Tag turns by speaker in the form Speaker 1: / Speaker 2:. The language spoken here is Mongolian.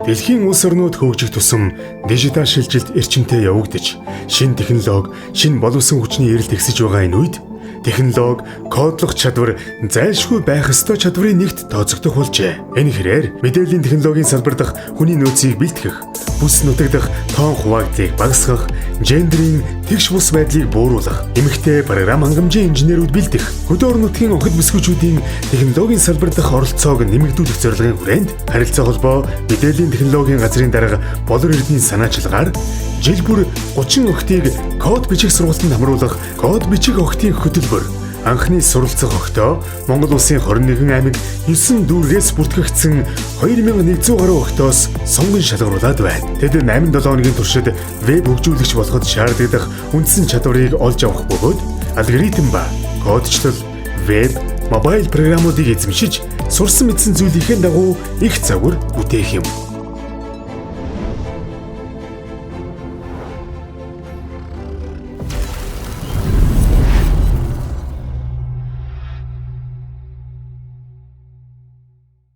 Speaker 1: Дэлхийн улс орнууд хөгжих тусам дижитал шилжилт эрчимтэй явагдаж, шинэ технологи, шинэ боловсон хүчний эрэлт ихсэж байгаа энэ үед технологи, кодлох чадвар зайлшгүй байх ёстой чадварын нэгт тооцогдох болжээ. Энэ хэрээр мэдээллийн технологийн салбар дахь хүний нөөцийг бэлтгэх, бүс нутаг дахь тоон хуваагдлыг багасгах, гендрийн тэгш бус байдлыг бууруулах, эмэгтэй програм хангамжийн инженерүүд бэлдэх, хөдөө орон нутгийн охид бүсгүйчүүдийн технологийн салбар дахь оролцоог нэмэгдүүлэх зорилгын хүрээнд харилцаа холбоо мэдээллийн технологийн газрын дарга Болор Эрдэнийн санаачилгаар жил бүр 30 охидыг код бичих сургалтанд хамруулах код бичих охидын хөтөлбөр анхны суралцах охидоо Монгол улсын 21 аймаг 9 дүүргээс бүртгэгдсэн 2100 гаруй охидоос сонгон шалгаруулад байна. Тэд 8-7 хоногийн туршид веб хөгжүүлэгч болоход шаардлагадах үндсэн чадварыг олж авах бөгөөд алгоритм ба кодчлал, веб, мобайл програмуудыг эзэмшиж сурсан мэдсэн зүйлийнхээ дагуу их загвар бүтээх юм.